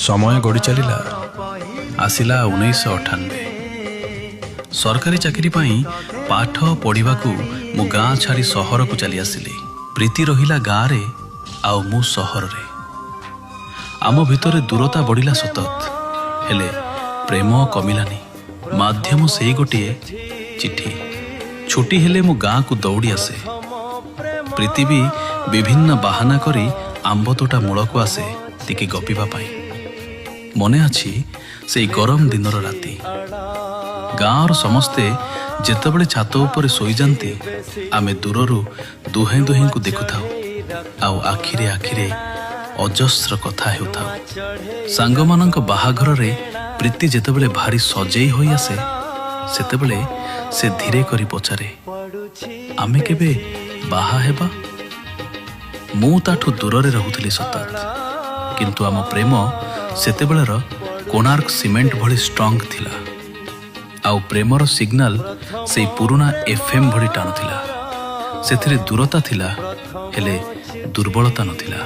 ସମୟ ଗଡ଼ି ଚାଲିଲା। ଆସିଲା 1998। ସରକାରୀ ଚାକିରି ପାଇଁ ପାଠ ପଢ଼ିବାକୁ ମୁଁ ଗାଁ ଛାଡ଼ି ସହରକୁ ଚାଲି ଆସିଲି। ପ୍ରୀତି ରହିଲା ଗାଁରେ ଆଉ ମୁଁ ସହରରେ। ଆମ ଭିତରେ ଦୂରତା ବଢ଼ିଲା ସତ, ହେଲେ ପ୍ରେମ କମିଲାନି। ମାଧ୍ୟମ ସେଇ ଗୋଟିଏ ଚିଠି। ଛୁଟି ହେଲେ ମୁଁ ଗାଁକୁ ଦୌଡ଼ି ଆସେ। ପ୍ରୀତି ବି ବିଭିନ୍ନ ବାହାନା କରି ଆମ୍ବ ତୋଟା ମୂଳକୁ ଆସେ ଟିକେ ଗପିବା ପାଇଁ। ମନେ ଅଛି ସେଇ ଗରମ ଦିନର ରାତି। ଗାଁର ସମସ୍ତେ ଯେତେବେଳେ ଛାତ ଉପରେ ଶୋଇଯାନ୍ତି, ଆମେ ଦୂରରୁ ଦୁହେଁ ଦୁହିଁଙ୍କୁ ଦେଖୁଥାଉ ଆଉ ଆଖିରେ ଆଖିରେ ଅଜସ୍ର କଥା ହେଉଥାଉ। ସାଙ୍ଗମାନଙ୍କ ବାହାଘରରେ ପ୍ରୀତି ଯେତେବେଳେ ଭାରି ସଜେଇ ହୋଇ ଆସେ, ସେତେବେଳେ ସେ ଧୀରେ କରି ପଚାରେ, "ଆମେ କେବେ ବାହା ହେବା?" ମୁଁ ତାଠୁ ଦୂରରେ ରହୁଥିଲି ସତ, କିନ୍ତୁ ଆମ ପ୍ରେମ ସେତେବେଳର କୋଣାର୍କ ସିମେଣ୍ଟ ଭଳି ଷ୍ଟ୍ରଙ୍ଗ ଥିଲା ଆଉ ପ୍ରେମର ସିଗ୍ନାଲ ସେଇ ପୁରୁଣା ଏଫ୍ଏମ୍ ଭଳି ଟାଣୁଥିଲା। ସେଥିରେ ଦୂରତା ଥିଲା, ହେଲେ ଦୁର୍ବଳତା ନଥିଲା।